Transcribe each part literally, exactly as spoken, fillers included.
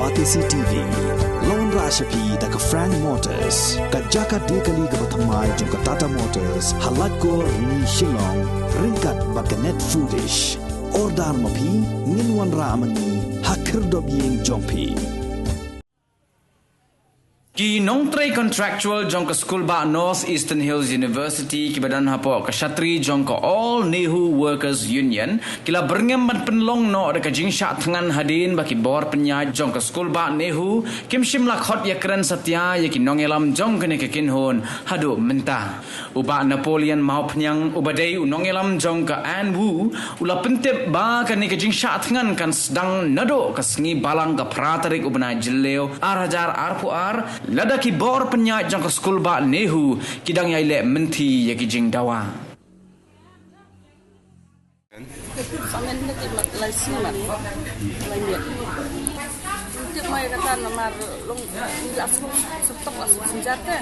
Batesi T V, la wanrah sha phi da ka Frank Motors, ka jaka die kali kaba thymmai jong ka Tata Motors, ha Laitkor, Rni, Shillong, ryngkat bad ka Net Foodish. Order ma phi, ngin wanrah ma ngi ha khyrdop ïing jong phi. Ki nongtrei contractual jong ka skulbah North Eastern Hills University kiba don hapoh ka shatri jong ka All Nehu Workers Union ki la byrngem ban pynlong noh da ka jingshah thngan hadien ba ki bor pynïaid jong ka skulbah Nehu kim shym la khot ïakren satia ïa ki nongïalam jong kane ka kynhun haduh mynta. U Bah Napoleon Mawphniang, uba dei u nongïalam jong ka Anwu, u la pyntip ba kane ka jingshah thngan kan sdang naduh ka sngi Balang ka phra tarik u bnai Jylliew ar hajar arphew ar, lada ki bor pynïaid jong ka skulbah Nehu ki dang ïai leh mynthi ïa ki jingdawa. Samen ne ki mat lai sing mat. Lai miet. Tip mai kata namar long ila sum setok la sum senjata.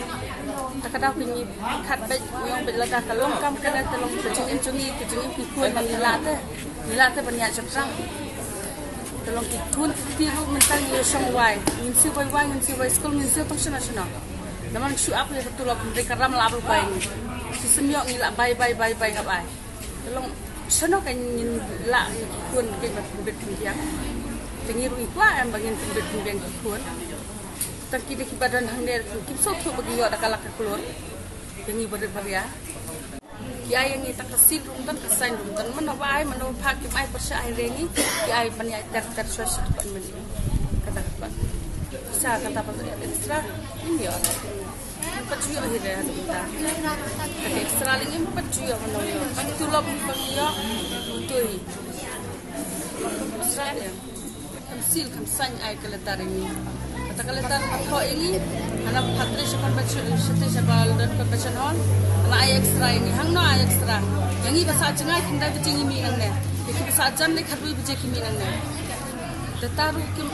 Ta ka daw ki ngi khat bek, ngi ong bek lada ka long kam kane te long ka jingim jong ngi, ka jingim ki khun ngi la te. Ngi la te ban ïa jong sang. Te long ki khun ti ruh mynta ngi shong wai. Ngin siew wai wai, ngin siew wai skul, ngin siew tang shano shano. Namar shu ap ïa ka tulop, hynrei ka ram la ap bai. Shisien ïoh ngi la bai bai bai bai ka bai. Te long shano ka ngin lah ngi ki khun ki ba pynbit pynbiang. Te ngi ruh ngi kwah em ba ngin pynbit pynbiang ki khun. Tang ki dei kiba don hangne kim sngewthuh ba ki ïoh da ka lak ka klur. Te ngi barit baria. Ki ai ïa ngi ta ka sil ruh ym don, ka sign ruh ym don. Mano ba ai, mano ba phah, kim ai pyrshah hi re ngi. Ki ai ban ïa ter ter shuwa shuwa pat mynta. Kata ka pat. Sa kata pat extra. Ngim ïoh. Ngim pat ju ïoh hi re haduh mynta. Kata extra lei ngim pat ju ïoh mano ïoh. Ban tulop hi ba ngi ïoh. Uto hi. Extra lei. Kham sil kham saiñ ai ka letter ïa ngi. Kata ka letter ka thoh ïa ngi. Hana ba phat re sha convention, sha te sha ba London Convention Hall. Hana ai extra ïa ngi. Hangno ai extra. Ïa ngi ba sah jngai khyndai baje ngi mih nangne. Ïa ki ba sah jan ne khatwei baje ki mih nangne. Letter ruh kim,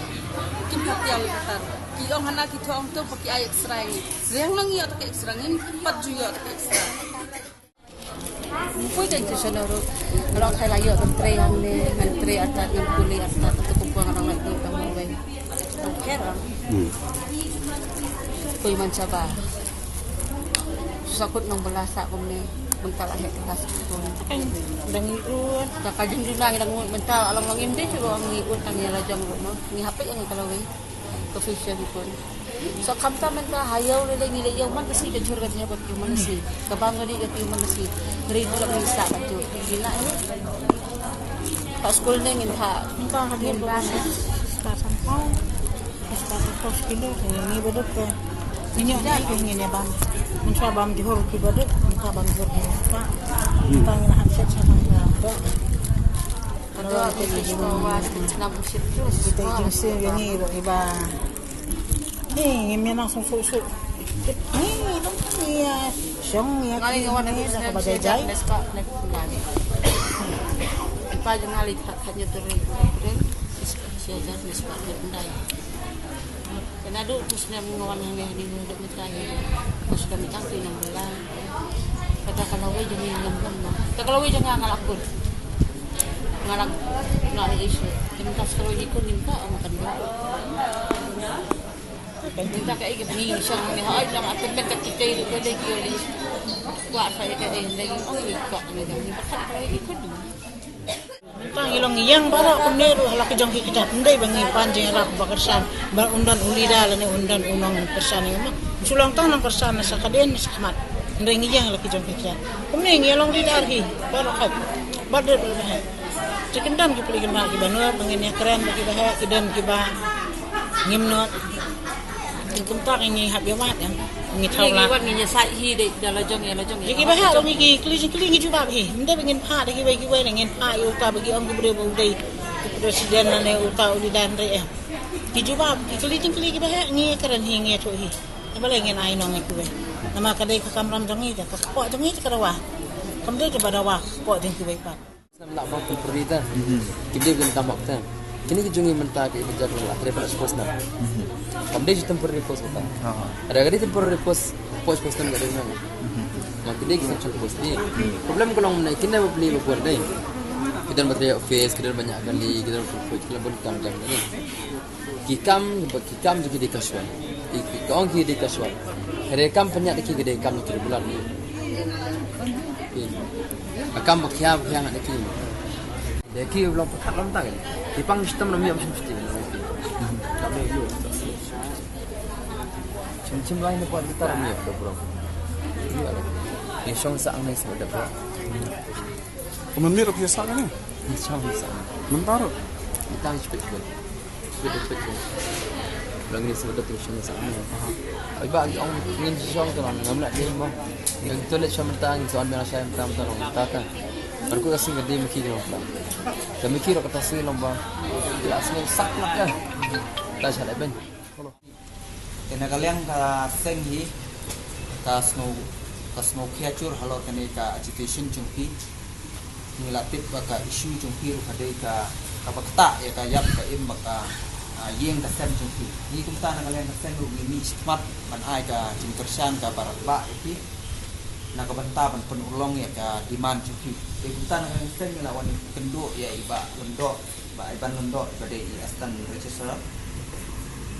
kim phat ïa letter. Ki ong hana ki thoh ong to ba ki ai extra ïa ngi. Riang nang ïa ta ka extra ngim pat ju ïa ta ka extra. Pui kan tu sono ru. Kalau khai la ïoh kan trei hangne, ngan trei artat, ngan kuli artat, tu kumpuang orang lagi tu tang mawei. Tang kher ah. Hmm. Pui man saba. Susah kut nong belas sa kumne, bengkal akhir kelas pun. Kan dang iut. Ka kajin duna ngi dang ngut mental, alang ngi mde cuba ngi ut tang ïa la jong ru no. Ngi hapik ngi kalau wei. Ka future hi pun. So khamtam mynta ha ïew lei lei ngi leh ïew man ka sngi ka jhur ka jhur ka kiew man ka sngi. Ka bam ka dih ka kiew man ka sngi. Ngi ri pulak ngi sah ka jhur. Ngi lah ni. Phah skul ne ngin phah. Mynta ka dien ba start somehow. Start somehow skul ne ngi ba duk ka. Ngi ïoh ne ka ngin ïa bam. Mynta bam jhur ki ba duk. Mynta bam jhur ki ba duk. Mynta ngi lah hap set sa bam ka. Aduh, aku just bawa senam usir terus. Kita izin sih ini iba. Ni, ngim ïa nang song suk suk. Ni, dong ni ya. Shong ya. Ngali ki ngawan ni, aku ni, ba jai jai. Nes pak, nes pak. Pa jong ngali khat khat nyetur ni. Sis, sis ajar nes pak ni pendai. Kena duk tu snem ngawan hangne ni duk mynta ni. Pas kami tang tu nang bela. Kata ka lawei jong ngi ngam ngam. Kata ka lawei jong nga nga la kut. Nga la, nga la issue. Kata ka lawei jong ngi ngam ngam kan. Minta ka ikut ni sang ni hai lang akan minta kita itu pada kiri. Kuat saya ke eh lagi ong ni kuat ni. Minta ka ikut ni. Tang i long ïeng baroh kumne ruh ha la ki jong ki kjat. Ym dei ba ngi pan jingïarap ba kyrshan ba un don u leader lane un don u nongkyrshan ïa ma. Shu long tang nongkyrshan na sa khadien na sa khmat. Ym dei ngi ïeng ha la ki jong ki kjat. Kumne ngi long leader hi baroh khat. Bad dei ba heh. Te kin don ki pule kin ba ki ba nud ba ngin ïakren ba ki ba heh, ki don ki ba ngim nud. Kin kumta ngi hap ïa wad ïa. Ngi thaw la. Ngi wan ngi sai hi de da la jong ïa la jong ïa. Ki ba ha ngi ki kli jingkli ngi jubab hi. Ym dei ba ngin phah da kiwei kiwei ne ngin phah ïa uta ba ki ong ki briew ba u dei ki president ne uta u leader re eh. Ki jubab ki kli jingkli ki ba ha ngi kren hi ngi thoh hi. Balei ngin ai nong ïa kiwei. Namar ka dei ka kamram jong ngi da ka kpoh jong ngi ka dawa. Kam dei da ba dawa ka kpoh jong kiwei pat. Nam lah bang temporary ta. Mhm. Kim dei ban tam bak ta. Kini ki jong ngi mynta ki bajak la trei pynlong post na. Mhm. Kam dei ju temporary post mynta. Ha, ha. Ada ka dei temporary post, post post nam ka dei nam. Mhm. Ma ki dei ki sanction post ni. Mhm. Problem ka long mynta kine ba pli ba por dei. Ki don ba trei office, ki don ba ñiah kali, ki don ba pli, ki don ba kam jam ni. Ki kam, ki kam jong ki dei casual. Ki, ki ong ki dei casual. Ka dei kam pynïaid ki, ka dei kam ki dei bulat ni. Ki. Ka kam ba khia, ba khia ngat ki. Dei ki long pakat long tang. Ki pang system ram yam sim sti. Kam ni yu. Chim chim lai ni pa kita ram yam do bro. Yu ala. Ni shong sa ang ni sa da bro. Kumno mir pi sa ni? Ni shong sa. Mentaro. Kita ni cepet cepet. Pwede, pwede. Lang ni sa da ting shong sa. Ai ba ong ngin shong to lang ngam la ni mo. Yang to le shong ta ngin son mera shai ta ta long ta ta. Par ku ka sing ka di miki long ta. Ka miki ro ka ta sing long ba. La sing sak la ka. Ta sha le ben. Te na ka liang ka seng hi ka snow ka snow khia chur halor kane ka agitation jong phi. Ngi la tip ba ka issue jong phi ruh ka dei ka kaba ktah ïa ka ïap ka im ba ka, ah, ïing ka sem jong phi. Ngi kumta na ka liang ka seng ruh ngi mih shakhmat ban ai ka jingkyrshan kaba radbah ïa phi na ka bynta ban pynurlong ïa ka demand jong phi. Te kumta na ka liang ka seng ngi la wan kynduh ïa i Bah Lyngdoh, Bah Ivan Lyngdoh ba dei i Assistant Registrar.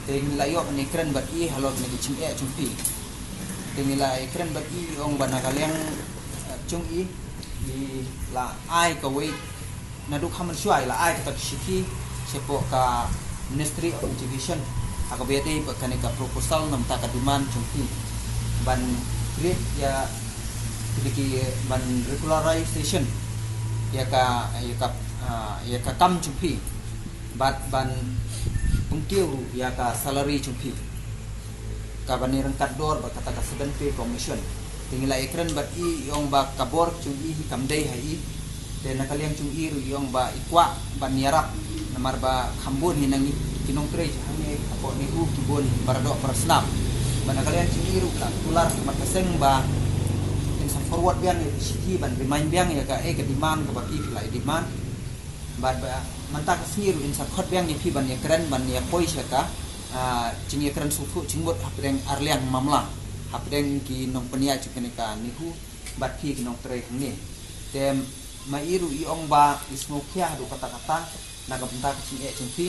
Te ngi la ïoh ban ïakren bad i halor kane ka jingeh jong phi. Te ngi la ïakren bad i, ong ba na ka liang, eh, jong i, i la ai kawei, naduh mynshwa i la ai kata ka shithi shapoh ka Ministry of Education ha kaba ïadei bad kane ka proposal namar ka demand jong phi ban create ïa ki ban regularization ïa ka, ïa ka, ah, ïa ka kam jong phi bad ban pynkhih ruh ïa ka salary jong phi. Kaba ngi ryngkat dor bad kata ka Seven Pay Commission. Te ngi la ïakren bad i, i ong ba ka bor jong i hi kam dei ha i. Te na ka liang jong i ruh i ong ba i kwah ban ïarap namar ba kham bun hi na ngi ki nongtrei jong ngi hapoh NEHU ki bun hi para doh para snam. Ba na ka liang jong i ruh ka kular ka mat ka seng ba in sa forward biang ïa ka shithi ban remind biang ïa ka, eh, ka demand kaba phi phi la i demand. Bad ba mynta ka sngi ruh in sa khot biang ïa phi ban ïakren ban ïa poi sha ka, ah, jingïakren sngewthuh jingmut hapdeng arliang mamla hapdeng ki nongpynïaid jong kane ka NEHU bad phi ki nongtrei hangne. Te ma i ruh i ong ba i sngewkhia haduh katta katta na ka bynta ka jingeh jong phi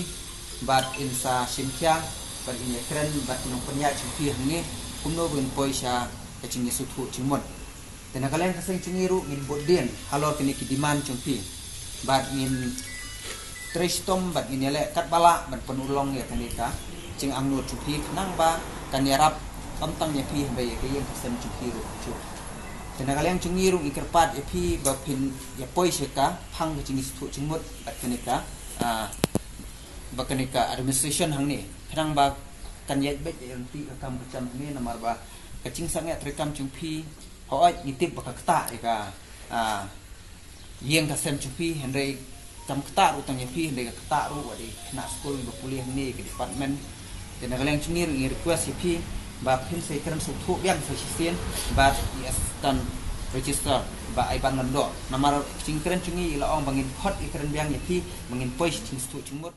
bad in sa shim khia bad in ïakren bad ki nongpynïaid jong phi hangne kumno ba in poi sha ka jingïasngewthuh jingmut. Te na ka liang ka seng jong ngi ruh ngin bud dien halor kine ki demand jong phi. Bad ngin trei shitom bad ngin ïaleh katba lah ban pynurlong ïa kane ka jingangnud jong phi khnang ba kan ïarap ym tang ïa phi hynrei ïa ka ïing ka sem jong phi ruh. Te na ka liang jong ngi ruh ngi kyrpad ïa phi ba phin ïa poi sha ka phang ka jingïasngewthuh jingmut bad kane ka, ah, bad kane ka administration hangne khnang ba kan ïaid beit ïa ka kam ka jam hangne namar ba ka jingsangeh treikam jong phi. Hooid ngi tip ba ka ktah ïa ka, ah, ïing ka sem jong phi hynrei kam ktah ruh tang ïa phi hynrei ka ktah ruh wat ïa ki khynnah skul ba pule hangne ka department. Te na ka liang jong ngi ruh ngi request ïa phi ba phin sa ïakren sngewthuh biang sa shisien bad i Assistant Registrar Bah Ivan Lyngdoh. Namar jingkren jong ngi i la ong ba ngin khot ïakren biang ïa phi ba ngin poi sha jingsngewthuh jingmut.